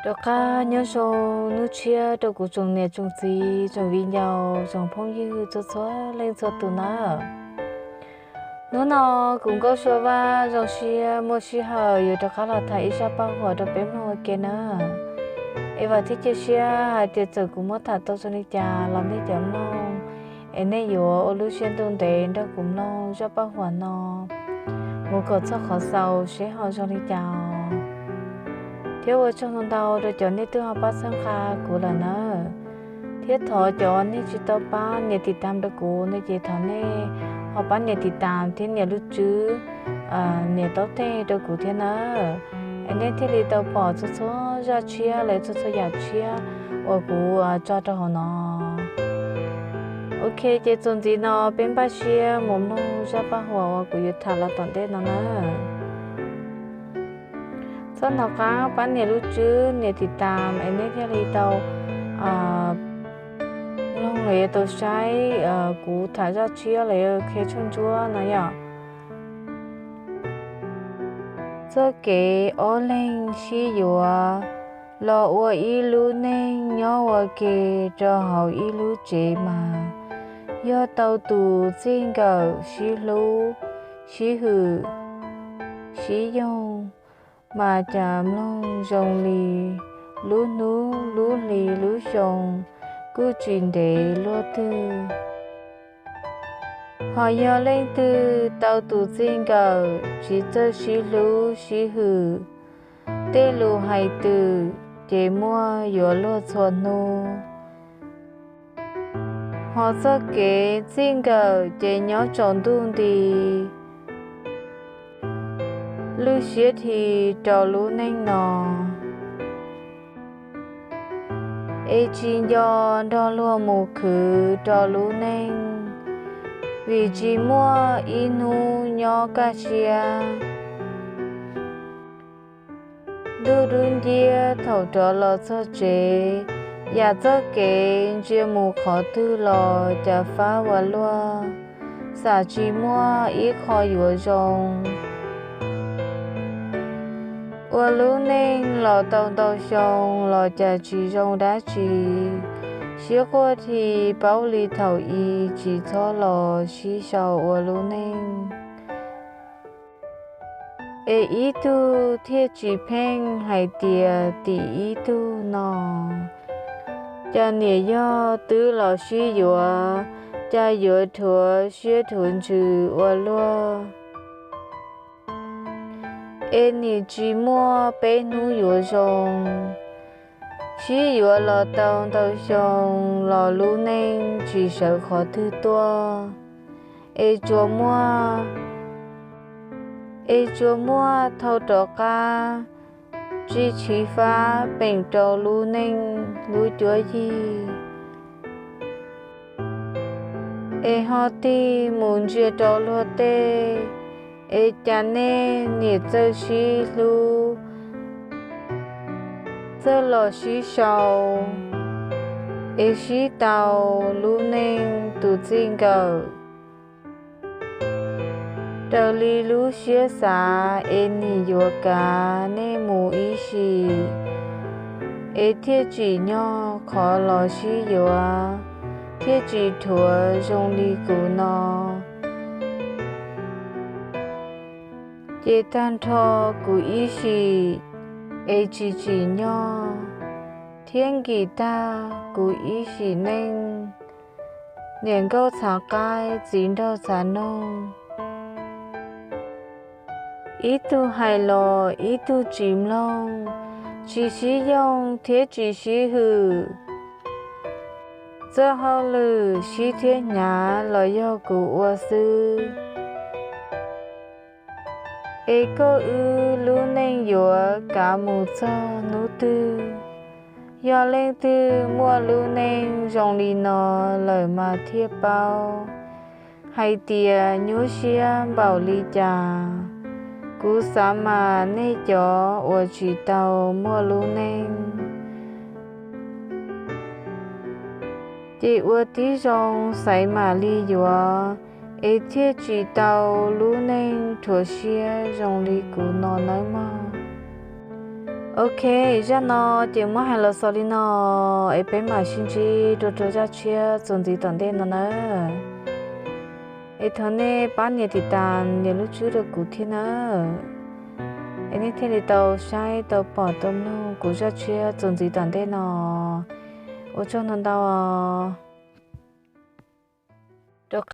Rov qab nyob zoo hnub tshiab rau kuv tsoom niam tsoom txiv, tsoom viv ncaus, tsoom phooj ywg txhua txhua leej txhua tus nawb. Hnub no kuv Nkauj Sua Vaj zoo siab muaj sij hawm yuav rov qab los tham ib zaj paj huam rau peb mloog ua ke nawb. Es vam thiab cia siab hais tias txawm kuv muab tham tau zoo li cas los nej cov mloog es nej yuav ua lub siab ntuj ntev nrog kuv mloog zaj paj huam no mus kom txog qhov xaus seb ho zoo li cas. Thiab ua tsaug ntau ntau rau cov nej twb ho pab txhawb nqa kuv lawm nawb. Thiab thov cov nej tsis tau pab nias tiv tam rau kuv no ces thov nej ho pab nias tiv tam thiab nias lub tswb, nias taub tej rau kuv thiab nawb. Es nej thiaj li tau pom txhua txhua zaj tshiab los txhua txhua yam tshiab uas kuv tso rau hauv no. Ok, ces txuas ntxiv no peb npaj siab mus mloog zaj paj huam uas kuv yuav tham los tom ntej no nawb. Txhob hnov qab pab nias lub tswb nias tiv tam es nej thiaj li tau mloog los yuav tau saib kuv tham zaj tshiab los yuav qhia tshuaj ntsuab no yom. Txoj kev ob leeg sib yuav los ua ib lub neej nyob ua ke rau hauv ib lub tsev mas yog tau tus txij nkawm sib hlub, sib hwm, sib yoog, mas cas mloog zoo li lub hnub lub hli lub xyoo kuj tsis ntev luaj twg. Ho yog leej twg tau tus txij nkawm tsis txawj sib hlub sib hwm, tej lus hais twm ces muaj yuav luag txhua hnub. Ho txoj kev txij nkawm ces nyob tsaus ntuj nti lub siab dhi rau lub neej no. Es tsis nco nrog luag mus khwv rau lub neej, vim tsis muaj ib hnub nyob kaj siab. Ntuj dub nciab thaum rov los txog tsev, yam txoj kev ntsia mus qhov twg los cas fab ua luaj, xam tsis muaj ib qho yuav zoo. Ua lub neej los tau ntau xyoo los cas tsis zoo dab tsi, siab quaj dhi paub li thaum i tsis txhob los sib sau ua lub neej. Es ib tug thiaj tsis pheej hais tias tim ib tug no, cas niam yog twb los sib yuav, cas yuav dhuav siab dhuav ntsws ua luaj. Es nim tsis muaj peb hnub yuav zoo, sib yuav los tau ntau xyoo los lub neej tsis sawv qhov twg tuaj. Es tsuas muaj, es tsuas muaj thau rov qab, tsis chiv fab peem rau lub neej lub cuab yig. Es ho tig mus ntsia rau luag tej, es cas nej niam txawj sib hlub, txawj los sib sau, es sib tau lub neej tus txij nkawm. Raws li lub siab xav es nim yuav kav nej mus ib sim, es thiaj tsim nyog qhov los sib yuav, thiaj tsis dhuav zoo li kuv no. Ces tag nrho kuv ib sim es tsis tsim nyog, thiab nkim tag kuv ib sim neej, niam nkauj txhav qaib txiv nraug txhav noog. Ib tug hais los ib tug tsis mloog, tsis sib yoog thiab tsis sib hwm. Txoj hauj lwm sib thiab hnyav los yog kuv ua xwb. Es koj wb lub neej yuav kav mus txog hnub twg? Yog leej twg muaj lub neej zoo li no lawm mas thiaj paub hais tias nyuaj siab npaum li cas. Kuv xav mas nej cov uas tsis tau muaj lub neej, ces ua tib zoo xaiv mam li yuav, es thiaj tsis tau lub neej rhuav siab zoo li kuv no nawb mog. Ok, zaj no ces muab hais los xaus li no, es peb mam sib ntsib dua rau zaj tshiab txuas ntxiv tom ntej no nawb. Es thov nej pab nias tiv tas nias lub tswb rau kuv thiab nawb, es nej thiaj li tau saib tau pom tau mloog kuv zaj tshiab txuas ntxiv tom ntej no. Ua tsaug ntau ntau os.